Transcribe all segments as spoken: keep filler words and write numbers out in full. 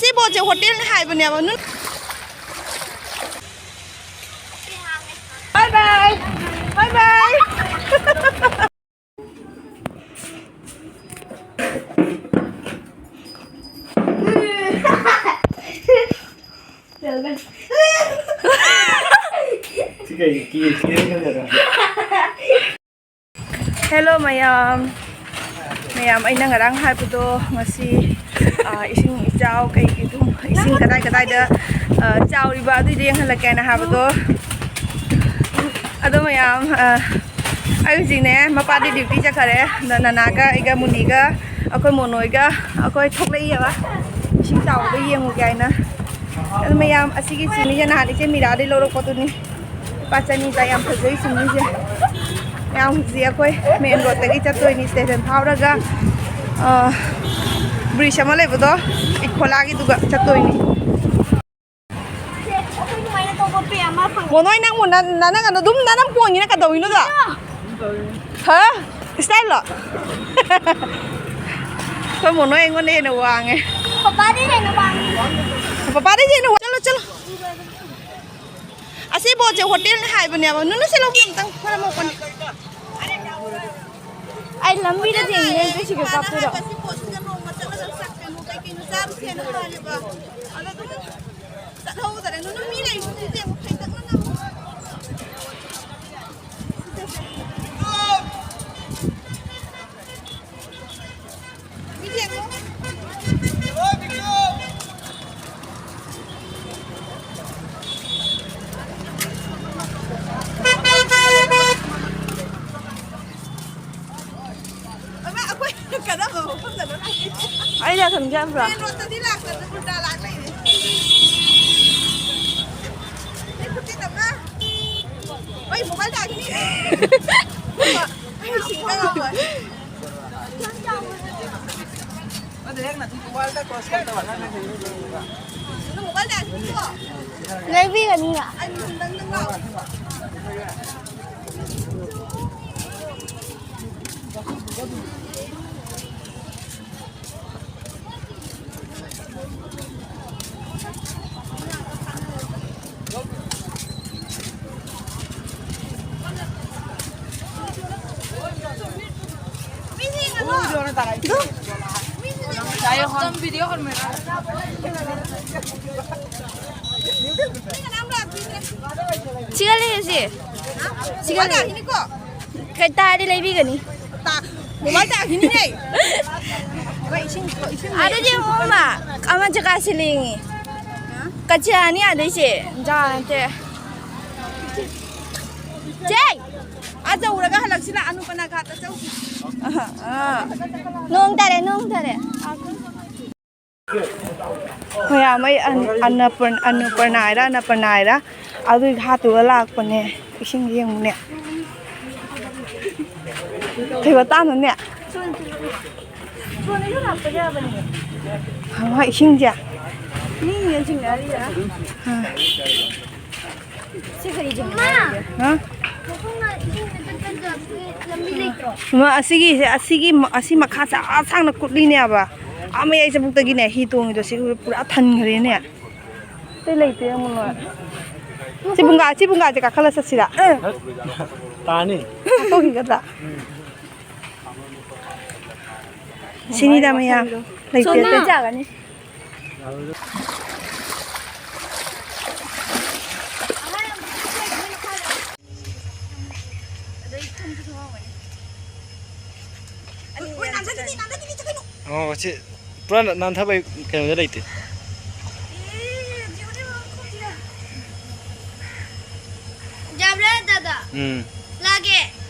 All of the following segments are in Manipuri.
ꯁꯤ ꯕꯣꯠꯁꯦ ꯍꯣꯇꯦꯜꯅꯤ ꯍꯥꯏꯕꯅꯦꯕ꯫ ꯅꯨ- Bye bye. Bye bye. Hello ꯃꯌꯥꯝ꯫ ꯃꯌꯥꯝ, ꯑꯩꯅ ꯉꯔꯥꯡ ꯍꯥꯏꯕꯗꯣ ꯉꯁꯤ, ꯑ, ꯏꯁꯤꯡ ꯏꯆꯥꯎ ꯀꯩꯒꯤ ꯑꯗꯨꯝ ꯏꯁꯤꯡ ꯀꯗꯥꯏ ꯀꯗꯥꯏꯗ, ꯑ, ꯆꯥꯎꯔꯤꯕ ꯑꯗꯨꯏꯗꯣ ꯌꯦꯡꯍꯜꯂꯛꯀꯦꯅ ꯍꯥꯏꯕꯗꯣ꯫ ꯑꯗꯣ ꯃꯌꯥꯝ, ꯑ, ꯑꯩ ꯍꯧꯖꯤꯛꯅꯦ, ꯃꯄꯥꯗꯤ duty ꯆꯠꯈꯔꯦ꯫ ꯑꯗꯣ ꯅꯅꯥꯒ ꯑꯩꯒ ꯃꯨꯅꯤꯒ ꯑꯩꯈꯣꯏ ꯃꯣꯅꯣꯏꯒ ꯑꯩꯈꯣꯏ ꯊꯣꯛꯂꯛꯏꯑꯕ ꯏꯁꯤꯡ ꯆꯥꯎꯕꯗꯣ ꯌꯦꯡꯉꯨꯒꯦ ꯍꯥꯏꯅ꯫ ꯑꯗꯣ ꯃꯌꯥꯝ, ꯑꯁꯤꯒꯤ ꯆꯤꯡꯃꯤꯁꯦ ꯅꯍꯥꯟ ꯏꯆꯦ ꯃꯤꯔꯥꯗꯩ ꯂꯧꯔꯛꯄꯗꯨꯅꯤ꯫ ꯂꯨꯄꯥ ꯆꯅꯤꯗ꯫ ꯌꯥꯝ ꯐꯖꯩ ꯆꯤꯡꯃꯤꯁꯦ꯫ ꯃꯌꯥꯝ ꯍꯧꯖꯤꯛ ꯑꯩꯈꯣꯏ main roadꯇꯒꯤ ꯆꯠꯇꯣꯏꯅꯤ, station ꯐꯥꯎꯔꯒ, ꯑ, bridge ꯑꯃ ꯂꯩꯕꯗꯣ, ꯏꯈꯣꯂꯥꯒꯤꯗꯨꯒ ꯆꯠꯇꯣꯏꯅꯤ꯫ ꯃꯣꯅꯣꯏ, ꯅꯪꯕꯨ ꯅ-, ꯅ-, ꯅꯪ ꯑꯗꯨꯝ ꯅꯅꯝ ꯀꯣꯟꯉꯤꯅ ꯀꯩꯗꯧꯔꯤꯅꯣꯗꯣ? ꯍꯥ? Styleꯂꯣ? ꯑꯩꯈꯣꯏ ꯃꯣꯅꯣꯏ ꯑꯩꯉꯣꯟꯗ ꯍꯦꯟꯅ ꯋꯥꯡꯉꯦ꯫ ꯄꯄꯥꯗꯤ ꯍꯦꯟꯅ ꯋꯥꯡꯉꯤ꯫ ꯄꯄꯥꯗꯤ ꯍꯦꯟꯅ ꯋꯥꯡ-, ꯆꯠꯂꯣ, ꯆꯠꯂꯣ꯫ ꯑꯁꯤ ꯕꯣꯠꯁꯦ ꯍꯣꯇꯦꯜꯅꯤ ꯍꯥꯏꯕꯅꯦꯕ꯫ ꯅꯨꯅꯨ, ꯁꯤ ꯂꯧꯕꯤꯌꯨ ꯑꯝꯇꯪ, ꯈꯔ ꯃꯣꯠꯄꯅꯤ꯫ ꯑꯩ ꯂꯝꯕꯤꯗ ꯊꯦꯡꯅꯩ, ꯅꯪ ꯁꯤꯒ ꯀꯥꯞꯄꯤꯔꯣ? ꯑꯁꯤ ꯕꯣꯠꯁꯤꯗ ꯅꯣꯡꯃ ꯆꯠꯂꯒ ꯆꯥꯛ ꯀꯩꯅꯣ, ꯀꯩ ꯀꯩꯅꯣ ꯆꯥꯔꯨꯁꯦꯅ ꯍꯥꯏꯌꯦꯕ꯫ ꯑꯗ ꯑꯗꯨꯝ ꯆꯠꯍꯧꯗꯔꯦ꯫ ꯅꯨꯅꯨ, ꯃꯤ ꯂꯩꯔꯤꯁꯤꯗꯤ ꯌꯦꯡꯉꯨ, ꯐꯩꯗꯛꯅ ꯅꯝꯃꯨ꯫ ꯑꯩꯅ ꯈꯟꯕ ꯌꯥꯕ꯭ꯔꯥ? ꯂꯩꯕꯤꯒꯅꯤꯅ꯫ ꯁꯤꯒ ꯂꯩꯔꯁꯤ꯫ ꯁꯤꯒ ꯂꯩ꯫ ꯀꯩ ꯇꯥꯔꯗꯤ ꯂꯩꯕꯤꯒꯅꯤ꯫ ꯇꯥ-, ꯃꯣꯕꯥꯏꯜ ꯇꯥꯈꯤꯅꯤꯅꯦ꯫ ꯑꯩꯈꯣꯏ ꯏꯁꯤꯡ, ꯏꯁꯤꯡ ꯑꯗꯨꯗꯤ ꯑꯃ, ꯑꯃ ꯖꯒꯥꯁꯤ ꯂꯦꯡꯉꯤ꯫ ꯀꯆꯤꯌꯥꯅꯤ ꯑꯗꯩꯁꯦ꯫ ꯖꯥ ꯅꯠꯇꯦ꯫ ꯆꯦ! ꯑꯥ ꯆꯧꯔꯒ ꯍꯜꯂꯛꯁꯤ ꯂꯥꯛ, ꯑꯅꯨꯄꯅꯥ ꯘꯥꯠꯇ ꯆꯧꯁꯤ꯫ ꯑꯍ, ꯑꯥ꯫ ꯅꯣꯡ ꯇꯥꯔꯦ, ꯅꯣꯡ ꯇꯥꯔꯦ꯫ ꯃꯌꯥꯝ ꯑꯩ ꯑꯟ-, ꯑꯟꯅꯄꯨꯔ-, ꯑꯟꯅꯄꯨꯔꯅꯥ ꯍꯥꯏꯔ, ꯑꯟꯅꯄꯨꯔꯅꯥ ꯍꯥꯏꯔ, ꯑꯗꯨꯒꯤ ꯍꯥꯠꯇꯨꯒ ꯂꯥꯛꯄꯅꯦ꯫ ꯏꯁꯤꯡ ꯌꯦꯡꯉꯨꯅꯦ꯫ ꯀꯩ ꯋꯥꯇꯥꯅꯣꯅꯦ? ꯍꯣꯏ, ꯏꯁꯤꯡꯁꯦ꯫ ꯃꯤ ꯌꯦꯟꯁꯤꯡꯅꯔꯤꯔ? ꯑꯥ꯫ ꯁꯤ ꯀꯔꯤ ꯆꯤꯡꯉꯤꯅꯣ ꯍꯥꯏꯁꯦ? ꯍꯥ? ꯃꯈꯣꯡꯅ ꯏꯁꯤꯡꯗ ꯆꯠꯄꯗ ꯑꯩꯈꯣꯏ ꯂꯝꯕꯤ ꯂꯩꯇ꯭ꯔꯣ? ꯃꯥ ꯑꯁꯤꯒꯤꯁꯦ, ꯑꯁꯤꯒꯤ ꯃ-, ꯑꯁꯤ ꯃꯈꯥꯁꯦ ꯑꯥ ꯁꯥꯡꯅ ꯀꯨꯠꯂꯤꯅꯦꯕ꯫ ꯑꯥ ꯃꯌꯥꯏ ꯆꯕꯨꯛꯇꯒꯤꯅꯦ ꯍꯤ ꯇꯣꯡꯉꯤꯗꯣ ꯁꯤ ꯄꯨꯔꯥ ꯊꯟꯈ꯭ꯔꯦꯅꯦ꯫ ꯑꯇꯩ ꯂꯩꯇꯦ ꯑꯃꯨꯛ ꯂꯣꯏ꯫ ꯁꯤ ꯕꯨꯡꯒꯥ-, ꯁꯤ ꯕꯨꯡꯒꯥꯁꯦ ꯀꯥꯈꯠꯂ ꯆꯠꯁꯤꯔꯥ? ꯇꯥꯅꯤ꯫ ꯇꯣꯛꯈꯤꯒꯗ꯭ꯔꯥ? ꯁꯤꯅꯤꯗ ꯃꯌꯥꯝ꯫ ꯂꯩꯇꯦ ꯁꯣꯝꯗ ꯑꯇꯩ꯫ ꯆꯥꯒꯅꯤ꯫ ꯑꯣ, ꯁꯤ ꯄꯨꯔꯥ ꯅꯥꯟꯊꯕꯩ ꯀꯩꯅꯣꯗ ꯂꯩꯇꯦ꯫ ꯌꯥꯕ꯭ꯔꯥ, ꯗꯥꯗꯥ? ꯎꯝ꯫ ꯂꯥꯛꯑꯒꯦ꯫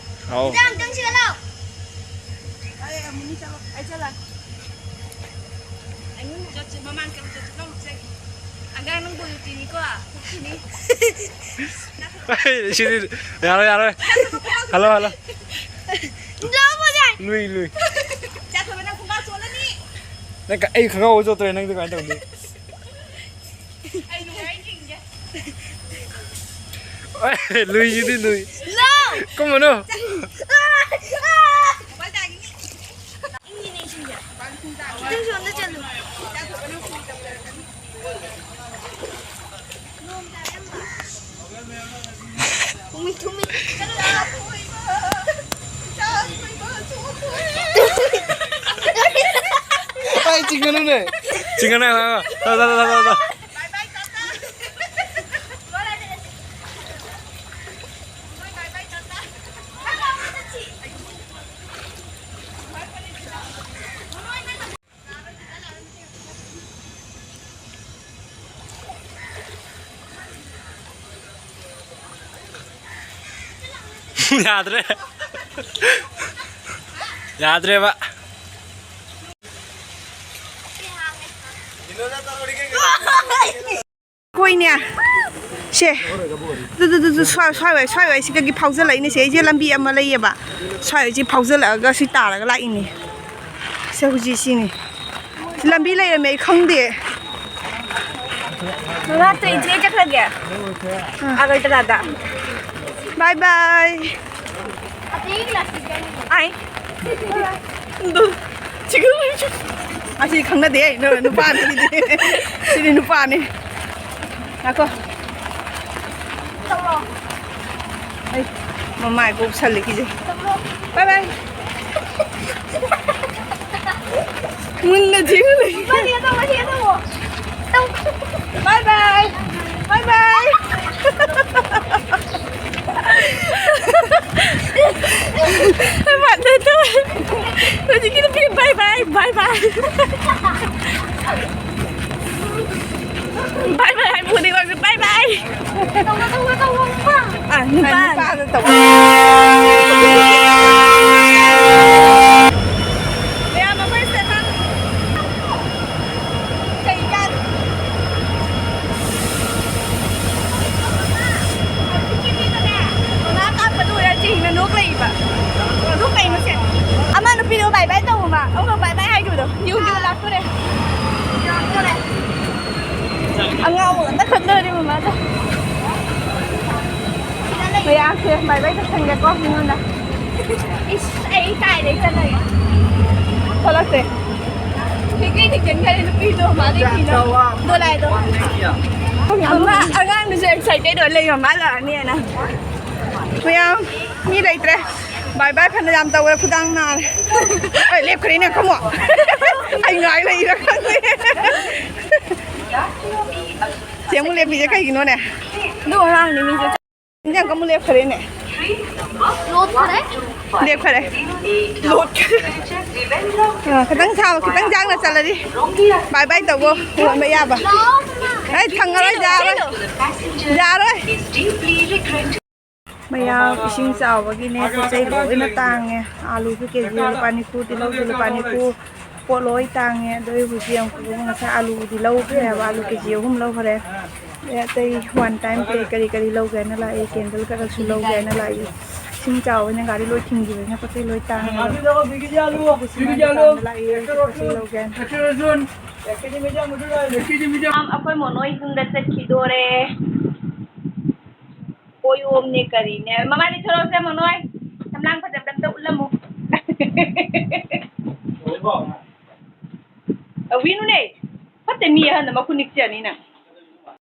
ꯑꯧ꯫ ꯍꯤꯗꯥꯛ ꯑꯝꯇꯪ ꯁꯤꯠꯂꯣ꯫ ꯑꯩ ꯑꯃꯨꯛ ꯆꯠꯂꯣ꯫ ꯑꯩ ꯆꯠꯂꯒꯦ꯫ ꯑꯩꯉꯣꯟꯗ ꯆꯠꯁꯦ, ꯃꯃꯥꯡ ꯆꯠꯂꯨ, ꯆꯠꯁꯦ, ꯅꯪ ꯆꯠꯁꯦ꯫ ꯑꯉꯥꯡ ꯅꯪ ꯕꯣꯂꯨꯇꯤꯅꯤꯀꯣ, ꯄꯨꯈꯤꯅꯤ꯫ ꯑꯩ ꯁꯤꯗꯤ ꯌꯥꯔꯣꯏ, ꯌꯥꯔꯣꯏ꯫ Hello, hello. ꯂꯥꯛꯑꯣ, ꯕꯣꯖꯥꯏ꯫ ꯂꯨꯏ, ꯂꯨꯏ꯫ ꯆꯠꯈ꯭ꯔꯕ ꯅꯪ ꯈꯣꯡꯒ꯭ꯔꯥꯎ ꯆꯣꯠꯂꯅꯤ꯫ ꯅꯪ ꯀ-, ꯑꯩ ꯈꯣꯡꯒ꯭ꯔꯥꯎ ꯆꯣꯠꯇ꯭ꯔꯦ, ꯅꯪꯗꯤ ꯀꯃꯥꯏꯅ ꯇꯧꯅꯤ? ꯑꯩ ꯅꯨꯡꯉꯥꯏ ꯆꯤꯡꯒꯦ꯫ ꯂꯨꯏꯁꯤꯗꯤ ꯂꯨꯏ꯫ ꯂꯥꯎ! ꯀꯨꯝꯃꯅꯨ꯫ ꯏꯪꯉꯤꯅꯦ ꯏꯁꯤꯡꯁꯦ꯫ ꯅꯪꯁꯨ ꯑꯝꯇ ꯆꯠꯂꯨ꯫ ꯊꯨꯝꯃꯤ, ꯊꯨꯝꯃꯤ꯫ ꯑꯩ ꯆꯤꯡꯒꯅꯨꯅꯦ꯫ ꯆꯤꯡꯈꯠꯅ ꯉꯥꯡꯉꯣ꯫ ꯇꯧ, ꯇꯧ, ꯇꯧ, ꯇꯧ, ꯇꯧ꯫ ꯌꯥꯗ꯭ꯔꯦ꯫ ꯌꯥꯗ꯭ꯔꯦꯕ꯫ ꯀꯣꯏꯅꯦ꯫ ꯁꯦ꯫ ꯗꯨ, ꯗꯨ, ꯗꯨ, ꯗꯨ, ꯁ꯭ꯋꯥꯏ, ꯁ꯭ꯋꯥꯏ, ꯁ꯭ꯋꯥꯏ, ꯁ꯭ꯋꯥꯏꯁꯤꯗꯒꯤ ꯐꯥꯎꯖꯜꯂꯛꯏꯅꯦ꯫ ꯁꯦ, ꯑꯩꯁꯦ ꯂꯝꯕꯤ ꯑꯃ ꯂꯩꯌꯦꯕ꯫ ꯁ꯭ꯋꯥꯏꯁꯤ ꯐꯥꯎꯖꯜꯂꯛꯑꯒ ꯁꯤ ꯇꯥꯔꯒ ꯂꯥꯛꯏꯅꯦ꯫ ꯁꯦ, ꯍꯧꯖꯤꯛ ꯁꯤꯅꯤ꯫ ꯂꯝꯕꯤ ꯂꯩꯔꯝꯃꯦ, ꯑꯩ ꯈꯪꯗꯦ꯫ ꯃꯃꯥ, ꯇꯨ ꯏꯆꯦ ꯆꯠꯈ꯭ꯔꯒꯦ꯫ ꯑꯥ꯫ ꯑꯒꯔꯇꯂꯥꯗ꯫ ꯕꯥꯏ ꯕꯥꯏ꯫ ꯑꯇꯩ ꯀ꯭ꯂꯥꯁꯇꯤ ꯀꯩꯅꯣ? ꯑꯥꯏ꯫ ꯑꯗꯨ, ꯆꯤꯛꯀꯟ ꯂꯩꯁꯨ꯫ ꯑꯁꯤ ꯈꯪꯅꯗꯦ, ꯅꯨ-, ꯅꯨꯄꯥꯅꯤ ꯁꯤꯗꯤ꯫ ꯁꯤꯗꯤ ꯅꯨꯄꯥꯅꯤ꯫ ꯉꯥꯏꯈꯣ꯫ ꯆꯠꯂꯣ꯫ ꯑꯩ ꯃꯃꯥꯏ ꯀꯣꯛ ꯁꯜꯂꯤ ꯀꯤꯖꯩ꯫ ꯆꯠꯂꯣ꯫ ꯕꯥꯏ ꯕꯥꯏ꯫ ꯃꯨꯟꯅ ꯊꯤꯒ ꯂꯩ꯫ ꯃꯁꯤꯒ ꯇꯧ, ꯃꯁꯤꯒ ꯇꯧꯋꯣ꯫ ꯇꯧ꯫ ꯕꯥꯏ ꯕꯥꯏ꯫ ꯕꯥꯏ ꯕꯥꯏ꯫ ꯍꯧꯖꯤꯛꯀꯤ ꯅꯨꯄꯤ ꯕꯥꯏ ꯕꯥꯏ, ꯕꯥꯏ ꯕꯥꯏ꯫ ꯕꯥꯏ ꯕꯥꯏ ꯍꯥꯏꯕ ꯈꯨꯗꯤꯡꯃꯛꯁꯦ ꯕꯥꯏ ꯕꯥꯏ꯫ ꯇꯧꯔꯣ, ꯇꯧꯔꯣ, ꯇꯧꯔꯣ, ꯅꯨꯄꯥ꯫ ꯑ, ꯅꯨꯄꯥ꯫ ꯅꯨꯄꯥꯗ ꯇꯧ꯫ ꯃꯌꯥꯝ ꯑꯩꯈꯣꯏ ꯁꯤꯗ ꯊꯥꯡ-, ꯀꯩ ꯀꯥꯟ-, ꯃꯃꯥ ꯀꯥꯞꯄꯗꯨ ꯎꯔ ꯆꯤꯡꯅ ꯅꯣꯛ ꯂꯩꯕ꯫ ꯑꯗꯨ ꯀꯩꯅꯣ ꯁꯦ? ꯑꯃ ꯅꯨꯄꯤꯗꯣ ꯕꯥꯏ ꯕꯥꯏ ꯇꯧꯕ ꯃꯥ꯫ ꯑꯃꯨꯛꯀ ꯕꯥꯏ ꯕꯥꯏ ꯍꯥꯏꯈꯤꯕꯗꯣ꯫ ꯌꯨꯝꯗ ꯂꯥꯛꯇꯣꯔꯦ꯫ ꯑꯉꯥꯎꯕ ꯉꯥꯛꯇ ꯈꯟꯗꯣꯏꯅꯦ ꯃꯃꯥꯗ꯫ ꯃꯌꯥꯝꯁꯦ ꯕꯥꯏ ꯕꯥꯏ ꯇꯧꯁꯟꯒꯦꯀꯣ ꯃꯤꯉꯣꯟꯗ꯫ ꯏꯁ, ꯑꯩ ꯀꯥꯏꯗꯩ ꯆꯠꯂꯒꯦ? ꯊꯣꯛꯂꯛꯇꯦ꯫ ꯊꯦꯛꯀꯩ ꯊꯦꯛꯆꯟꯈꯔꯦ ꯅꯨꯄꯤꯗꯣ, ꯃꯥꯗꯤ ꯀꯤꯅ꯫ ꯗꯣꯂꯥꯏꯗꯣ꯫ ꯃꯃꯥ, ꯑꯉꯥꯡꯗꯨꯁꯨ excited ꯑꯣꯏ ꯂꯩ, ꯃꯃꯥ ꯂꯥꯛꯑꯅꯤꯅ꯫ ꯃꯌꯥꯝ, ꯃꯤ ꯂꯩꯇ꯭ꯔꯦ꯫ ꯕꯥꯏ ꯕꯥꯏ ꯐꯅ ꯌꯥꯝ ꯇꯧꯔꯦ, ꯈꯨꯗꯥꯡ ꯅꯥꯔꯦ꯫ ꯑꯩ ꯂꯦꯞꯈ꯭ꯔꯦꯅꯦ, ꯈꯃꯣ꯫ ꯑꯩ ꯉꯥꯏ ꯂꯩꯔ ꯈꯪꯗꯦ꯫ ꯆꯦ ꯑꯃꯨꯛ ꯂꯦꯞꯄꯤꯁꯦ ꯀꯩꯒꯤꯅꯣꯅꯦ? ꯑꯗꯨ ꯑꯉꯥꯡꯅꯤ ꯃꯤꯁꯨ꯫ ꯏꯟꯖꯥꯡ ꯀꯃꯨꯛ ꯂꯦꯞꯈ꯭ꯔꯦꯅꯦ꯫ ꯂꯣꯠꯈ꯭ꯔꯦ꯫ ꯂꯦꯞꯈ꯭ꯔꯦ꯫ ꯂꯣꯠꯈ꯭ꯔꯦ꯫ ꯑ, ꯈꯤꯇꯪ ꯁꯥꯕ, ꯈꯤꯇꯪ ꯌꯥꯡꯅ ꯆꯠꯂꯗꯤ꯫ ꯕꯥꯏ ꯕꯥꯏ ꯇꯧꯕ ꯌꯣꯟꯕ ꯌꯥꯕ꯫ ꯑꯩ ꯊꯪꯉꯔꯣꯏ, ꯌꯥꯔꯣꯏ꯫ ꯌꯥꯔꯣꯏ꯫ ꯃꯌꯥꯝ ꯏꯁꯤꯡ ꯆꯥꯎꯕꯒꯤꯅꯦ, ꯄꯣꯠ ꯆꯩ ꯂꯣꯏꯅ ꯇꯥꯡꯉꯦ꯫ ꯑꯥꯂꯨꯁꯨ ꯀꯦ ꯖꯤ ꯂꯨꯄꯥ ꯅꯤꯐꯨ, ꯇꯤꯜꯍꯧꯁꯨ ꯂꯨꯄꯥ ꯅꯤꯐꯨ, ꯄꯣꯠ ꯂꯣꯏ ꯇꯥꯡꯉꯦ꯫ ꯑꯗꯣ ꯑꯩ ꯍꯧꯖꯤꯛ ꯌꯥꯝ ꯀꯨꯏꯕ ꯉꯁꯥꯏ ꯑꯥꯂꯨꯕꯨꯗꯤ ꯂꯧꯈ꯭ꯔꯦ ꯍꯥꯏꯕ, ꯑꯥꯂꯨ ꯀꯦ ꯖꯤ ꯑꯍꯨꯝ ꯂꯧꯈ꯭ꯔꯦ꯫ ꯑꯗꯩ ꯑꯇꯩ ꯋꯥꯟ ꯇꯥꯏꯝ ꯄꯦꯛ ꯀꯔꯤ ꯀꯔꯤ ꯂꯧꯒꯦ ꯍꯥꯏꯅ ꯂꯥꯛꯏ, ꯀꯦꯟꯗꯜ ꯈꯔꯁꯨ ꯂꯧꯒꯦ ꯍꯥꯏꯅ ꯂꯥꯛꯏ꯫ ꯏꯁꯤꯡ ꯆꯥꯎꯕꯅꯤꯅ ꯒꯥꯔꯤ ꯂꯣꯏ ꯊꯤꯡꯈꯤꯕꯅꯤꯅ ꯄꯣꯠ ꯆꯩ ꯂꯣꯏ ꯇꯥꯡꯉꯦ꯫ ꯑꯗꯣ ꯁꯤ ꯃꯌꯥꯝ ꯗꯨꯀꯥꯟꯗ ꯂꯥꯛꯏ, ꯑꯩꯁꯨ ꯄꯣꯠ ꯆꯩ ꯂꯧꯒꯦ ꯍꯥꯏꯅ꯫ ꯑꯩꯈꯣꯏ ꯃꯣꯅꯣꯏ ꯌꯨꯝꯗ ꯆꯠꯈꯤꯗꯣꯔꯦ꯫ ꯀꯣꯏꯌꯣꯝꯅꯦ ꯀꯔꯤꯅꯦ꯫ ꯃꯃꯥꯏꯗꯤ ꯊꯣꯔꯛꯑꯣꯁꯦ ꯃꯣꯅꯣꯏ꯫ ꯁꯝꯂꯥꯡ ꯐꯖꯕꯗ ꯑꯝꯇ ꯎꯠꯂꯝꯃꯨ꯫ ꯇꯧꯕꯤꯅꯨꯅꯦ꯫ ꯐꯠꯇꯦ, ꯃꯤ ꯑꯍꯟꯅ ꯃꯈꯨꯠ ꯅꯤꯛꯆꯅꯤ ꯅꯪ꯫